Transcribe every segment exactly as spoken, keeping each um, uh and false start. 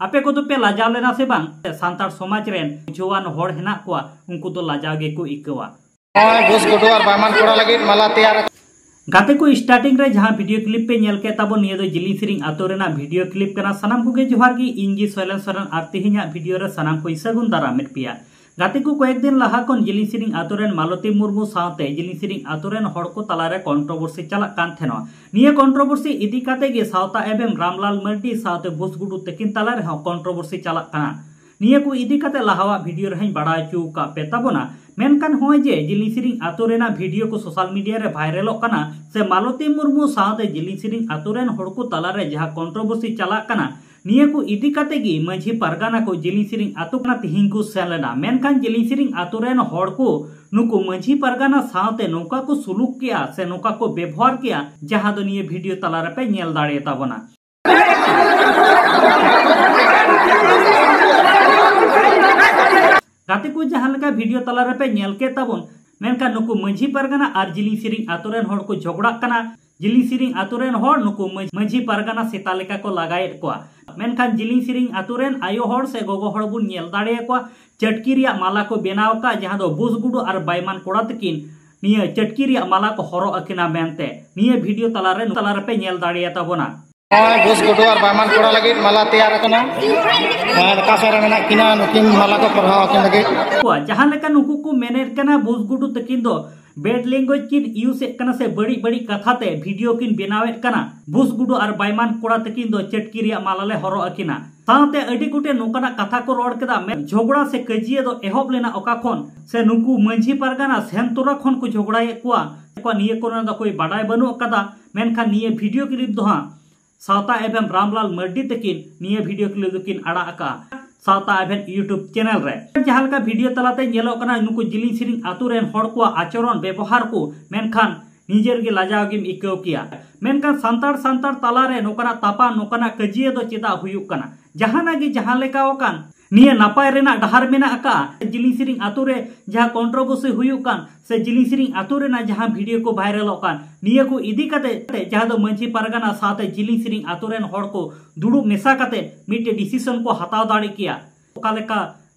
ᱟᱯᱮ ᱠᱚᱫᱚ ᱯᱮ ᱞᱟᱡᱟᱣ ᱞᱮᱱᱟ ᱥᱮ ᱵᱟᱝ? ᱥᱟᱱᱛᱟᱲ ᱥᱚᱢᱟᱡᱽ ᱨᱮᱱ ᱵᱩᱡᱷᱟᱹᱣᱟᱱ ᱦᱚᱲ ᱦᱮᱱᱟᱜ ᱠᱚᱣᱟ, ᱩᱱᱠᱩ ᱫᱚ ᱞᱟᱡᱟᱣ ᱜᱮᱠᱚ ᱟᱹᱭᱠᱟᱹᱣᱟ᱾ ᱱᱚᱜᱼᱚᱭ ᱵᱩᱥ ᱜᱩᱰᱩ ᱟᱨ ᱵᱟᱭᱢᱟᱱ ᱠᱚᱲᱟ ᱞᱟᱹᱜᱤᱫ ᱢᱟᱞᱟ ᱛᱮᱭᱟᱨ᱾ ᱜᱟᱛᱮ ᱠᱚ, starting ᱨᱮ ᱡᱟᱦᱟᱸ video clip ᱯᱮ ᱧᱮᱞ ᱠᱮᱫ ᱛᱟᱵᱚᱱ, ᱱᱤᱭᱟᱹ ᱫᱚ ᱡᱤᱞᱤᱧ ᱥᱮᱨᱮᱧ ᱟᱛᱳ ᱨᱮᱱᱟᱜ video clip ᱠᱟᱱᱟ᱾ ᱥᱟᱱᱟᱢ ᱠᱚᱜᱮ ᱡᱚᱦᱟᱨ ᱜᱮ, ᱤᱧ ᱜᱮ ᱥᱚᱭᱞᱮᱱ ᱥᱚᱨᱮᱱ ᱟᱨ ᱛᱮᱦᱮᱧᱟᱜ video ᱨᱮ ᱥᱟᱱᱟᱢ ᱠᱚᱧ ᱥᱟᱹᱜᱩᱱ ᱫᱟᱨᱟᱢᱮᱫ ᱯᱮᱭᱟ᱾ ᱜᱟᱛᱮ ᱠᱚ, ᱠᱚᱭᱮᱠ ᱫᱤᱱ ᱞᱟᱦᱟ ᱠᱷᱚᱱ ᱡᱤᱞᱤᱧ ᱥᱮᱨᱮᱧ ᱟᱛᱳ ᱨᱮᱱ ᱢᱟᱞᱚᱛᱤ ᱢᱩᱨᱢᱩ ᱥᱟᱶᱛᱮ ᱡᱤᱞᱤᱧ ᱥᱮᱨᱮᱧ ᱟᱛᱳ ᱨᱮᱱ ᱦᱚᱲ ᱠᱚ ᱛᱟᱞᱟᱨᱮ controversy ᱪᱟᱞᱟᱜ ᱠᱟᱱ ᱛᱟᱦᱮᱱᱟ᱾ ᱱᱤᱭᱟᱹ controversy ᱤᱫᱤ ᱠᱟᱛᱮ ᱜᱮ ᱥᱟᱶᱛᱟ ᱮᱯᱷ ᱮᱢ ᱨᱟᱢᱞᱟᱞ ᱢᱟᱨᱰᱤ ᱥᱟᱶᱛᱮ ᱵᱩᱥ ᱜᱩᱰᱩ ᱛᱟᱹᱠᱤᱱ ᱛᱟᱞᱟ ᱨᱮᱦᱚᱸ controversy ᱪᱟᱞᱟᱜ ᱠᱟᱱᱟ᱾ ᱱᱤᱭᱟᱹ ᱠᱚ ᱤᱫᱤ ᱠᱟᱛᱮ ᱞᱟᱦᱟᱣᱟᱜ video ᱨᱮᱦᱚᱸᱧ ᱵᱟᱲᱟᱭ ᱦᱚᱪᱚ ᱟᱠᱟᱫ ᱯᱮ ᱛᱟᱵᱚᱱᱟ᱾ ᱢᱮᱱᱠᱷᱟᱱ ᱱᱚᱜᱼᱚᱭ ᱡᱮ ᱡᱤᱞᱤᱧ ᱥᱮᱨᱮᱧ ᱟᱛᱳ ᱨᱮᱱᱟᱜ video ᱠᱚ social media ᱨᱮ viralᱚᱜ ᱠᱟᱱᱟ, ᱥᱮ ᱢᱟᱞᱚᱛᱤ ᱢᱩᱨᱢᱩ ᱥᱟᱶᱛᱮ ᱡᱤᱞᱤᱧ ᱥᱮᱨᱮᱧ ᱟᱛᱳ ᱨᱮᱱ ᱦᱚᱲ ᱠᱚ ᱛᱟᱞᱟᱨᱮ ᱡᱟᱦᱟᱸ controversy ᱪᱟᱞᱟᱜ ᱠᱟᱱᱟ, ᱱᱤᱭᱟᱹ ᱠᱚ ᱤᱫᱤ ᱠᱟᱛᱮ ᱜᱮ ᱢᱟᱹᱡᱷᱤ ᱯᱟᱨᱜᱟᱱᱟ ᱠᱚ ᱡᱤᱞᱤᱧ ᱥᱮᱨᱮᱧ ᱟᱛᱳ ᱠᱟᱱᱟ ᱛᱤᱦᱤᱧ ᱠᱚ ᱥᱮᱱ ᱞᱮᱱᱟ᱾ ᱢᱮᱱᱠᱷᱟᱱ ᱡᱤᱞᱤᱧ ᱥᱮᱨᱮᱧ ᱟᱛᱳ ᱨᱮᱱ ᱦᱚᱲ ᱠᱚ ᱱᱩᱠᱩ ᱢᱟᱹᱡᱷᱤ ᱯᱟᱨᱜᱟᱱᱟ ᱥᱟᱶᱛᱮ ᱱᱚᱝᱠᱟ ᱠᱚ ᱥᱩᱞᱩᱠ ᱠᱮᱜᱼᱟ ᱥᱮ ᱱᱚᱝᱠᱟ ᱠᱚ ᱵᱮᱵᱚᱦᱟᱨ ᱠᱮᱜᱼᱟ, ᱡᱟᱦᱟᱸ ᱫᱚ ᱱᱤᱭᱟᱹ video ᱛᱟᱞᱟ ᱨᱮᱯᱮ ᱧᱮᱞ ᱫᱟᱲᱮᱭᱟᱛᱟ ᱵᱚᱱᱟ᱾ ᱜᱟᱛᱮ ᱠᱚ, ᱡᱟᱦᱟᱸ ᱞᱮᱠᱟ video ᱛᱟᱞᱟ ᱨᱮᱯᱮ ᱧᱮᱞ ᱠᱮᱫ ᱛᱟᱵᱚᱱ, ᱢᱮᱱᱠᱷᱟᱱ ᱱᱩᱠᱩ ᱢᱟᱹᱡᱷᱤ ᱯᱟᱨᱜᱟᱱᱟ ᱟᱨ ᱡᱤᱞᱤᱧ ᱥᱮᱨᱮᱧ ᱟᱛᱳ ᱨᱮᱱ ᱦᱚᱲ ᱠᱚ ᱡᱷᱚᱜᱽᱲᱟᱜ ᱠᱟᱱᱟ᱾ ᱡᱤᱞᱤᱧ ᱥᱮᱨᱮᱧ ᱟᱛᱳ ᱨᱮᱱ ᱦᱚᱲ ᱱᱩᱠᱩ ᱢᱟᱹᱡ-, ᱢᱟᱹᱡᱷᱤ ᱯᱟᱨᱜᱟᱱᱟ ᱥᱮᱛᱟ ᱞᱮᱠᱟ ᱠᱚ ᱞᱟᱜᱟᱭᱮᱫ ᱠᱚᱣᱟ᱾ ᱢᱮᱱᱠᱷᱟᱱ ᱡᱤᱞᱤᱧ ᱥᱮᱨᱮᱧ ᱟᱛᱳ ᱨᱮᱱ ᱟᱭᱳ ᱦᱚᱲ ᱥᱮ ᱜᱚᱜᱚ ᱦᱚᱲ ᱵᱚᱱ ᱧᱮᱞ ᱫᱟᱲᱮᱭᱟᱠᱚᱣᱟ, ᱪᱟᱹᱴᱠᱤ ᱨᱮᱭᱟᱜ ᱢᱟᱞᱟ ᱠᱚ ᱵᱮᱱᱟᱣ ᱟᱠᱟᱫ, ᱡᱟᱦᱟᱸ ᱫᱚ ᱵᱩᱥ ᱜᱩᱰᱩ ᱟᱨ ᱵᱟᱭᱢᱟᱱ ᱠᱚᱲᱟ ᱛᱟᱹᱠᱤᱱ ᱱᱤᱭᱟᱹ ᱪᱟᱹᱴᱠᱤ ᱨᱮᱭᱟᱜ ᱢᱟᱞᱟ ᱠᱚ ᱦᱚᱨᱚᱜ ᱟᱹᱠᱤᱱᱟ ᱢᱮᱱᱛᱮ ᱱᱤᱭᱟᱹ video ᱛᱟᱞᱟᱨᱮ, ᱛᱟᱞᱟ ᱨᱮᱯᱮ ᱧᱮᱞ ᱫᱟᱲᱮᱭᱟᱛᱟ ᱵᱚᱱᱟ᱾ ᱱᱚᱜᱼᱚᱭ ᱵᱩᱥ ᱜᱩᱰᱩ ᱟᱨ ᱵᱟᱭᱢᱟᱱ ᱠᱚᱲᱟ ᱞᱟᱹᱜᱤᱫ ᱢᱟᱞᱟ ᱛᱮᱭᱟᱨ ᱟᱠᱟᱱᱟ᱾ ᱟᱨ ᱚᱠᱟ ᱥᱮᱫ ᱨᱮ ᱢᱮᱱᱟᱜ ᱠᱤᱱᱟ, ᱱᱩᱠᱤᱱ ᱢᱟᱞᱟ ᱠᱚ ᱯᱚᱨᱦᱟᱣ ᱟᱹᱠᱤᱱ ᱞᱟᱹᱜᱤᱫ᱾ ᱡᱟᱦᱟᱸ ᱞᱮᱠᱟ ᱱᱩᱠᱩ ᱠᱚ ᱢᱮᱱᱮᱫ ᱠᱟᱱᱟ, ᱵᱩᱥ ᱜᱩᱰᱩ ᱛᱟᱹᱠᱤᱱ ᱫᱚ bad language ᱠᱤᱱ use ᱮᱫ ᱠᱟᱱᱟ ᱥᱮ ᱵᱟᱹᱲᱤᱡ ᱵᱟᱹᱲᱤᱡ ᱠᱟᱛᱷᱟ ᱛᱮ video ᱠᱤᱱ ᱵᱮᱱᱟᱣᱮᱫ ᱠᱟᱱᱟ᱾ ᱵᱩᱥ ᱜᱩᱰᱩ ᱟᱨ ᱵᱟᱭᱢᱟᱱ ᱠᱚᱲᱟ ᱛᱟᱹᱠᱤᱱ ᱫᱚ ᱪᱟᱹᱴᱠᱤ ᱨᱮᱭᱟᱜ ᱢᱟᱞᱟ ᱞᱮ ᱦᱚᱨᱚᱜ ᱟᱹᱠᱤᱱᱟ᱾ ᱥᱟᱶᱛᱮ ᱟᱹᱰᱤ ᱜᱚᱴᱮᱡ ᱱᱚᱝᱠᱟᱱᱟᱜ ᱠᱟᱛᱷᱟ ᱠᱚ ᱨᱚᱲ ᱠᱮᱫᱟ᱾ ᱢᱮ-, ᱡᱷᱚᱜᱽᱲᱟ ᱥᱮ ᱠᱟᱹᱡᱤᱭᱟᱹ ᱫᱚ ᱮᱦᱚᱵ ᱞᱮᱱᱟ ᱚᱠᱟ ᱠᱷᱚᱱ, ᱥᱮ ᱱᱩᱠᱩ ᱢᱟᱹᱡᱷᱤ ᱯᱟᱨᱜᱟᱱᱟ ᱥᱮᱱ ᱛᱚᱨᱟ ᱠᱷᱚᱱ ᱠᱚ ᱡᱷᱚᱜᱽᱲᱟᱭᱮᱫ ᱠᱚᱣᱟ, ᱱᱤᱭᱟᱹ ᱠᱚᱨᱮᱱᱟᱜ ᱫᱚ ᱠᱳᱭ ᱵᱟᱰᱟᱭ ᱵᱟᱹᱱᱩᱜ ᱟᱠᱟᱫᱟ᱾ ᱢᱮᱱᱠᱷᱟᱱ ᱱᱤᱭᱟᱹ video clip ᱫᱚ ᱦᱟᱸᱜ ᱥᱟᱶᱛᱟ ᱮᱯᱷ ᱮᱢ ᱨᱟᱢᱞᱟᱞ ᱢᱟᱨᱰᱤ ᱛᱟᱹᱠᱤᱱ ᱱᱤᱭᱟᱹ video clip ᱫᱚᱠᱤᱱ ᱟᱲᱟᱜ ᱟᱠᱟᱫᱼᱟ ᱥᱟᱶᱛᱟ ᱮᱯᱷ ᱮᱢ YouTube channel ᱨᱮ᱾ ᱡᱟᱦᱟᱸ ᱞᱮᱠᱟ video ᱛᱟᱞᱟᱛᱮ ᱧᱮᱞᱚᱜ ᱠᱟᱱᱟ, ᱱᱩᱠᱩ ᱡᱤᱞᱤᱧ ᱥᱮᱨᱮᱧ ᱟᱛᱳ ᱨᱮᱱ ᱦᱚᱲ ᱠᱚᱣᱟᱜ ᱟᱪᱚᱨᱚᱱ ᱵᱮᱵᱚᱦᱟᱨ ᱠᱚ, ᱢᱮᱱᱠᱷᱟᱱ ᱱᱤᱡᱮᱨ ᱜᱮ ᱞᱟᱡᱟᱣ ᱜᱮᱢ ᱟᱹᱭᱠᱟᱹᱣ ᱠᱮᱭᱟ᱾ ᱢᱮᱱᱠᱷᱟᱱ ᱥᱟᱱᱛᱟᱲ ᱥᱟᱱᱛᱟᱲ ᱛᱟᱞᱟᱨᱮ ᱱᱚᱝᱠᱟᱱᱟᱜ ᱛᱟᱯᱟᱢ, ᱱᱚᱝᱠᱟᱱᱟᱜ ᱠᱟᱹᱡᱤᱭᱟᱹ ᱫᱚ ᱪᱮᱫᱟᱜ ᱦᱩᱭᱩᱜ ᱠᱟᱱᱟ? ᱡᱟᱦᱟᱱᱟᱜ ᱜᱮ ᱡᱟᱦᱟᱸ ᱞᱮᱠᱟ ᱟᱠᱟᱱ, ᱱᱤᱭᱟᱹ ᱱᱟᱯᱟᱭ ᱨᱮᱱᱟᱜ ᱰᱟᱦᱟᱨ ᱢᱮᱱᱟᱜ ᱟᱠᱟᱫᱼᱟ? ᱡᱤᱞᱤᱧ ᱥᱤᱨᱤᱧ ᱟᱛᱳ ᱨᱮ ᱡᱟᱦᱟᱸ ᱠᱚᱱᱴᱨᱳᱵᱷᱟᱨᱥᱤ ᱦᱩᱭᱩᱜ ᱠᱟᱱ ᱥᱮ ᱡᱤᱞᱤᱧ ᱥᱤᱨᱤᱧ ᱟᱛᱳ ᱨᱮᱱᱟᱜ ᱡᱟᱦᱟᱸ ᱵᱷᱤᱰᱤᱭᱳ ᱠᱚ ᱵᱷᱟᱭᱨᱟᱞᱚᱜ ᱠᱟᱱ, ᱱᱤᱭᱟᱹ ᱠᱚ ᱤᱫᱤ ᱠᱟᱛᱮ ᱡᱟᱦᱟᱸ ᱫᱚ ᱢᱟᱹᱡᱷᱤ ᱯᱟᱨᱜᱟᱱᱟ ᱥᱟᱶᱛᱮ ᱡᱤᱞᱤᱧ ᱥᱤᱨᱤᱧ ᱟᱛᱳ ᱨᱮᱱ ᱦᱚᱲ ᱠᱚ ᱫᱩᱲᱩᱵ ᱢᱮᱥᱟ ᱠᱟᱛᱮ ᱢᱤᱫᱴᱮᱡ ᱰᱤᱥᱤᱥᱚᱱ ᱠᱚ ᱦᱟᱛᱟᱣ ᱫᱟᱲᱮ ᱠᱮᱭᱟ, ᱚᱠᱟ ᱞᱮᱠᱟ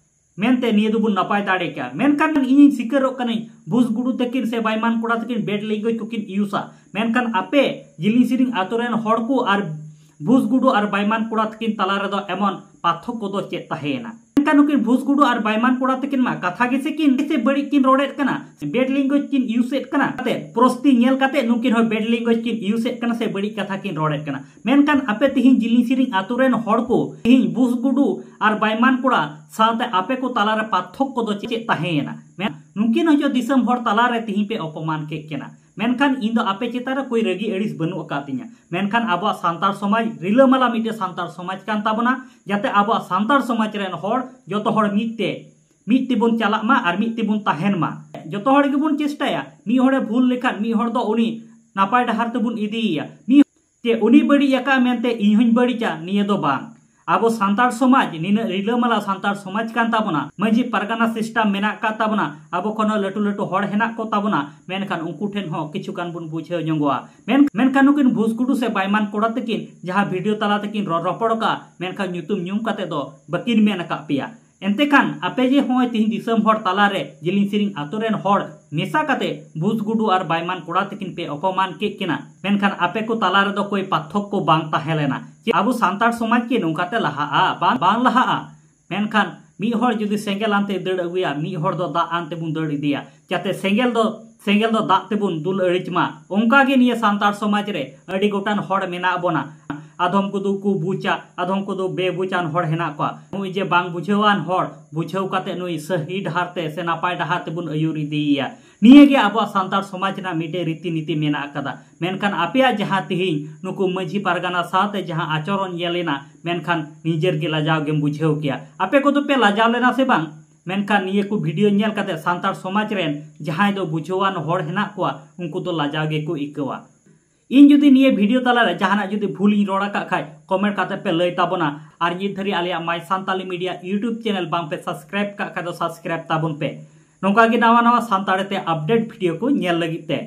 ᱢᱮᱱᱛᱮ ᱱᱤᱭᱟᱹ ᱫᱚᱵᱚᱱ ᱱᱟᱯᱟᱭ ᱫᱟᱲᱮ ᱠᱮᱭᱟ᱾ ᱢᱮᱱᱠᱷᱟᱱ ᱤᱧᱤᱧ ᱥᱤᱠᱟᱹᱨᱚᱜ ᱠᱟᱹᱱᱟᱹᱧ, ᱵᱷᱩᱥ ᱜᱩᱰᱩ ᱛᱟᱹᱠᱤᱱ ᱥᱮ ᱵᱟᱭᱢᱟᱱ ᱠᱚᱲᱟ ᱛᱟᱹᱠᱤᱱ ᱵᱮᱰ ᱞᱮᱝᱜᱩᱭᱮᱡᱽ ᱠᱚᱠᱤᱱ ᱤᱭᱩᱥᱟ, ᱢᱮᱱᱠᱷᱟᱱ ᱟᱯᱮ ᱡᱤᱞᱤᱧ ᱥᱤᱨᱤᱧ ᱟᱛᱳ ᱨᱮᱱ ᱦᱚᱲ ᱠᱚ ᱟᱨ ᱵᱷᱩᱥ ᱜᱩᱰᱩ ᱟᱨ ᱵᱟᱭᱢᱟᱱ ᱠᱚᱲᱟ ᱛᱟᱹᱠᱤᱱ ᱛᱟᱞᱟ ᱨᱮᱫᱚ ᱮᱢᱚᱱ ᱯᱟᱨᱛᱷᱚᱠᱠᱚ ᱫᱚ ᱪᱮᱫ ᱛᱟᱦᱮᱸᱭᱮᱱᱟ? ᱢᱮᱱᱠᱷᱟᱱ ᱱᱩᱠᱤᱱ ᱵᱷᱩᱥ ᱜᱩᱰᱩ ᱟᱨ ᱵᱟᱭᱢᱟᱱ ᱠᱚᱲᱟ ᱛᱟᱹᱠᱤᱱ ᱢᱟ ᱠᱟᱛᱷᱟ ᱜᱮᱥᱮ ᱠᱤᱱ ᱥᱮ ᱵᱟᱹᱲᱤᱡ ᱠᱤᱱ ᱨᱚᱲᱮᱫ ᱠᱟᱱᱟ, ᱵᱮᱰ ᱞᱮᱝᱜᱩᱭᱮᱡᱽ ᱠᱤᱱ ᱤᱭᱩᱥᱮᱫ ᱠᱟᱱᱟ᱾ ᱠᱟᱛᱮ ᱯᱨᱚᱥᱛᱤ ᱧᱮᱞ ᱠᱟᱛᱮ ᱱᱩᱠᱤᱱ ᱦᱚᱸ ᱵᱮᱰ ᱞᱮᱝᱜᱩᱭᱮᱡᱽ ᱠᱤᱱ ᱤᱭᱩᱥᱮᱫ ᱠᱟᱱᱟ ᱥᱮ ᱵᱟᱹᱲᱤᱡ ᱠᱟᱛᱷᱟ ᱠᱤᱱ ᱨᱚᱲᱮᱫ ᱠᱟᱱᱟ᱾ ᱢᱮᱱᱠᱷᱟᱱ ᱟᱯᱮ ᱛᱤᱦᱤᱧ ᱡᱤᱞᱤᱧ ᱥᱤᱨᱤᱧ ᱟᱛᱳ ᱨᱮᱱ ᱦᱚᱲ ᱠᱚ ᱛᱤᱦᱤᱧ ᱵᱷᱩᱥ ᱜᱩᱰᱩ ᱟᱨ ᱵᱟᱭᱢᱟᱱ ᱠᱚᱲᱟ ᱥᱟᱶᱛᱮ ᱟᱯᱮ ᱠᱚ ᱛᱟᱞᱟᱨᱮ ᱯᱟᱨᱛᱷᱚᱠᱠᱚ ᱫᱚ ᱪᱮᱫ ᱛᱟᱦᱮᱸᱭᱮᱱᱟ? ᱢᱮᱱ ᱱᱩᱠᱤᱱ ᱦᱚᱸ ᱡᱚ ᱫᱤᱥᱚᱢ ᱦᱚᱲ ᱛᱟᱞᱟᱨᱮ ᱛᱤᱦᱤᱧ ᱯᱮ ᱚᱯᱚᱢᱟᱱ ᱠᱮᱫ ᱠᱤᱱᱟ᱾ ᱢᱮᱱᱠᱷᱟᱱ ᱤᱧ ᱫᱚ ᱟᱯᱮ ᱪᱮᱛᱟᱱ ᱨᱮ ᱠᱳᱭ ᱨᱟᱹᱜᱤ ᱟᱹᱲᱤᱥ ᱵᱟᱹᱱᱩᱜ ᱟᱠᱟᱫ ᱛᱤᱧᱟ᱾ ᱢᱮᱱᱠᱷᱟᱱ ᱟᱵᱚᱣᱟᱜ ᱥᱟᱱᱛᱟᱲ ᱥᱚᱢᱟᱡᱽ ᱨᱤᱞᱟᱹᱢᱟᱞᱟ ᱢᱤᱫᱴᱮᱱ ᱥᱟᱱᱛᱟᱲ ᱥᱚᱢᱟᱡᱽ ᱠᱟᱱ ᱛᱟᱵᱚᱱᱟ, ᱡᱟᱛᱮ ᱟᱵᱚᱣᱟᱜ ᱥᱟᱱᱛᱟᱲ ᱥᱚᱢᱟᱡᱽ ᱨᱮᱱ ᱦᱚᱲ ᱡᱚᱛᱚ ᱦᱚᱲ ᱢᱤᱫ ᱛᱮ ᱢᱤᱫ ᱛᱮᱵᱚᱱ ᱪᱟᱞᱟᱜ ᱢᱟ ᱟᱨ ᱢᱤᱫ ᱛᱮᱵᱚᱱ ᱛᱟᱦᱮᱱ ᱢᱟ᱾ ᱡᱚᱛᱚ ᱦᱚᱲ ᱜᱮᱵᱚᱱ ᱪᱮᱥᱴᱟᱭᱟ, ᱢᱤᱫ ᱦᱚᱲᱮ ᱵᱷᱩᱞ ᱞᱮᱠᱷᱟᱱ ᱢᱤᱫ ᱦᱚᱲ ᱫᱚ ᱩᱱᱤ ᱱᱟᱯᱟᱭ ᱰᱟᱦᱟᱨ ᱛᱮᱵᱚᱱ ᱤᱫᱤᱭᱮᱭᱟ᱾ ᱢᱤᱫ ᱡᱮ ᱩᱱᱤ ᱵᱟᱹᱲᱤᱡ ᱟᱠᱟᱫ ᱢᱮᱱᱛᱮ ᱤᱧ ᱦᱚᱧ ᱵᱟᱹᱲᱤᱡᱟ, ᱱᱤᱭᱟᱹ ᱫᱚ ᱵᱟᱝ᱾ ᱟᱵᱚ ᱥᱟᱱᱛᱟᱲ ᱥᱚᱢᱟᱡᱽ, ᱱᱤᱱᱟᱹᱜ ᱨᱤᱞᱟᱹᱢᱟᱞᱟ ᱥᱟᱱᱛᱟᱲ ᱥᱚᱢᱟᱡᱽ ᱠᱟᱱ ᱛᱟᱵᱚᱱᱟ, ᱢᱟᱹᱡᱷᱤ ᱯᱟᱨᱜᱟᱱᱟ ᱥᱤᱥᱴᱮᱢ ᱢᱮᱱᱟᱜ ᱟᱠᱟᱫ ᱛᱟᱵᱚᱱᱟ, ᱟᱵᱚ ᱠᱷᱚᱱ ᱦᱚᱸ ᱞᱟᱹᱴᱩ ᱞᱟᱹᱴᱩ ᱦᱚᱲ ᱦᱮᱱᱟᱜ ᱠᱚ ᱛᱟᱵᱚᱱᱟ, ᱢᱮᱱᱠᱷᱟᱱ ᱩᱱᱠᱩ ᱴᱷᱮᱱ ᱦᱚᱸ ᱠᱤᱪᱷᱩ ᱜᱟᱱ ᱵᱚᱱ ᱵᱩᱡᱷᱟᱹᱣ ᱧᱚᱜᱚᱜᱼᱟ᱾ ᱢᱮᱱ-, ᱢᱮᱱᱠᱷᱟᱱ ᱱᱩᱠᱤᱱ ᱵᱷᱩᱥ ᱜᱩᱰᱩ ᱥᱮ ᱵᱟᱭᱢᱟᱱ ᱠᱚᱲᱟ ᱛᱟᱹᱠᱤᱱ ᱡᱟᱦᱟᱸ ᱵᱷᱤᱰᱤᱭᱳ ᱛᱟᱞᱟ ᱛᱮᱠᱤᱱ ᱨᱚᱲ ᱨᱚᱯᱚᱲ ᱟᱠᱟᱫ, ᱢᱮᱱᱠᱷᱟᱱ ᱧᱩᱛᱩᱢ ᱧᱩᱢ ᱠᱟᱛᱮ ᱫᱚ ᱵᱟᱹᱠᱤᱱ ᱢᱮᱱ ᱟᱠᱟᱫ ᱯᱮᱭᱟ᱾ ᱮᱱᱛᱮ ᱠᱷᱟᱱ ᱟᱯᱮ ᱡᱮ ᱦᱚᱸᱜᱼᱚᱭ ᱛᱤᱦᱤᱧ ᱫᱤᱥᱚᱢ ᱦᱚᱲ ᱛᱟᱞᱟᱨᱮ ᱡᱤᱞᱤᱧ ᱥᱤᱨᱤᱧ ᱟᱛᱳ ᱨᱮᱱ ᱦᱚᱲ ᱢᱮᱥᱟ ᱠᱟᱛᱮ ᱵᱷᱩᱥ ᱜᱩᱰᱩ ᱟᱨ ᱵᱟᱭᱢᱟᱱ ᱠᱚᱲᱟ ᱛᱟᱹᱠᱤᱱ ᱯᱮ ᱚᱯᱚᱢᱟᱱ ᱠᱮᱫ ᱠᱤᱱᱟ, ᱢᱮᱱᱠᱷᱟᱱ ᱟᱯᱮ ᱠᱚ ᱛᱟᱞᱟ ᱨᱮᱫᱚ ᱠᱳᱭ ᱯᱟᱨᱛᱷᱚᱠᱠᱚ ᱵᱟᱝ ᱛᱟᱦᱮᱸ ᱞᱮᱱᱟ᱾ ᱪᱮ ᱟᱵᱚ ᱥᱟᱱᱛᱟᱲ ᱥᱚᱢᱟᱡᱽ ᱠᱤ ᱱᱚᱝᱠᱟᱛᱮ ᱞᱟᱦᱟᱜᱼᱟ? ᱵᱟᱝ, ᱵᱟᱝ ᱞᱟᱦᱟᱜᱼᱟ᱾ ᱢᱮᱱᱠᱷᱟᱱ ᱢᱤᱫ ᱦᱚᱲ ᱡᱩᱫᱤ ᱥᱮᱸᱜᱮᱞ ᱟᱱᱛᱮ ᱫᱟᱹᱲ ᱟᱹᱜᱩᱭᱟ, ᱢᱤᱫ ᱦᱚᱲ ᱫᱚ ᱫᱟᱜ ᱟᱱᱛᱮ ᱵᱚᱱ ᱫᱟᱹᱲ ᱤᱫᱤᱭᱟ, ᱡᱟᱛᱮ ᱥᱮᱸᱜᱮᱞ ᱫᱚ, ᱥᱮᱸᱜᱮᱞ ᱫᱚ ᱫᱟᱜ ᱛᱮᱵᱚᱱ ᱫᱩᱞ ᱟᱹᱲᱤᱡ ᱢᱟ᱾ ᱚᱱᱠᱟ ᱜᱮ ᱱᱤᱭᱟᱹ ᱥᱟᱱᱛᱟᱲ ᱥᱚᱢᱟᱡᱽ ᱨᱮ ᱟᱹᱰᱤ ᱜᱚᱴᱟᱝ ᱦᱚᱲ ᱢᱮᱱᱟᱜ ᱵᱚᱱᱟ᱾ ᱟᱫᱚᱢ ᱠᱚᱫᱚ ᱠᱚ ᱵᱩᱡᱟ, ᱟᱫᱚᱢ ᱠᱚᱫᱚ ᱵᱮᱵᱩᱡᱟᱱ ᱦᱚᱲ ᱦᱮᱱᱟᱜ ᱠᱚᱣᱟ᱾ ᱱᱩᱭ ᱡᱮ ᱵᱟᱝ ᱵᱩᱡᱷᱟᱹᱣᱟᱱ ᱦᱚᱲ, ᱵᱩᱡᱷᱟᱹᱣ ᱠᱟᱛᱮ ᱱᱩᱭ ᱥᱟᱹᱦᱤ ᱰᱟᱦᱟᱨ ᱛᱮ ᱥᱮ ᱱᱟᱯᱟᱭ ᱰᱟᱦᱟᱨ ᱛᱮᱵᱚᱱ ᱟᱹᱭᱩᱨ ᱤᱫᱤᱭᱮᱭᱟ᱾ ᱱᱤᱭᱟᱹ ᱜᱮ ᱟᱵᱚᱣᱟᱜ ᱥᱟᱱᱛᱟᱲ ᱥᱚᱢᱟᱡᱽ ᱨᱮᱱᱟᱜ ᱢᱤᱫᱴᱮᱡ ᱨᱤᱛᱤ ᱱᱤᱛᱤ ᱢᱮᱱᱟᱜ ᱟᱠᱟᱫᱟ᱾ ᱢᱮᱱᱠᱷᱟᱱ ᱟᱯᱮᱭᱟᱜ ᱡᱟᱦᱟᱸ ᱛᱤᱦᱤᱧ ᱱᱩᱠᱩ ᱢᱟᱹᱡᱷᱤ ᱯᱟᱨᱜᱟᱱᱟ ᱥᱟᱶᱛᱮ ᱡᱟᱦᱟᱸ ᱟᱪᱚᱨᱚᱱ ᱧᱮᱞ ᱮᱱᱟ, ᱢᱮᱱᱠᱷᱟᱱ ᱱᱤᱡᱮᱨ ᱜᱮ ᱞᱟᱡᱟᱣ ᱜᱮᱢ ᱵᱩᱡᱷᱟᱹᱣ ᱠᱮᱭᱟ᱾ ᱟᱯᱮ ᱠᱚᱫᱚ ᱯᱮ ᱞᱟᱡᱟᱣ ᱞᱮᱱᱟ ᱥᱮ ᱵᱟᱝ? ᱢᱮᱱᱠᱷᱟᱱ ᱱᱤᱭᱟᱹ ᱠᱚ ᱵᱷᱤᱰᱤᱭᱳ ᱧᱮᱞ ᱠᱟᱛᱮ ᱥᱟᱱᱛᱟᱲ ᱥᱚᱢᱟᱡᱽ ᱨᱮᱱ ᱡᱟᱦᱟᱸᱭ ᱫᱚ ᱵᱩᱡᱷᱟᱹᱣᱟᱱ ᱦᱚᱲ ᱦᱮᱱᱟᱜ ᱠᱚᱣᱟ, ᱩᱱᱠᱩ ᱫᱚ ᱞᱟᱡᱟᱣ ᱜᱮᱠᱚ ᱟᱹᱭᱠᱟᱹᱣᱟ᱾ ᱤᱧ ᱡᱩᱫᱤ ᱱᱤᱭᱟᱹ video ᱛᱟᱞᱟᱨᱮ ᱡᱟᱦᱟᱱᱟᱜ ᱡᱩᱫᱤ ᱵᱷᱩᱞ ᱤᱧ ᱨᱚᱲ ᱟᱠᱟᱫ ᱠᱷᱟᱡ, comment ᱠᱟᱛᱮ ᱯᱮ ᱞᱟᱹᱭ ᱛᱟᱵᱚᱱᱟ᱾ ᱟᱨ ᱱᱤᱛ ᱫᱷᱟᱹᱨᱤᱡ ᱟᱞᱮᱭᱟᱜ My Santali Media YouTube channel ᱵᱟᱝ ᱯᱮ subscribe ᱠᱟᱜ ᱠᱷᱟᱡ ᱫᱚ subscribe ᱛᱟᱵᱚᱱ ᱯᱮ᱾ ᱱᱚᱝᱠᱟ ᱜᱮ ᱱᱟᱣᱟ ᱱᱟᱣᱟ ᱥᱟᱱᱛᱟᱲᱤ ᱛᱮ update video ᱠᱚ ᱧᱮᱞ ᱞᱟᱹᱜᱤᱫ ᱛᱮ᱾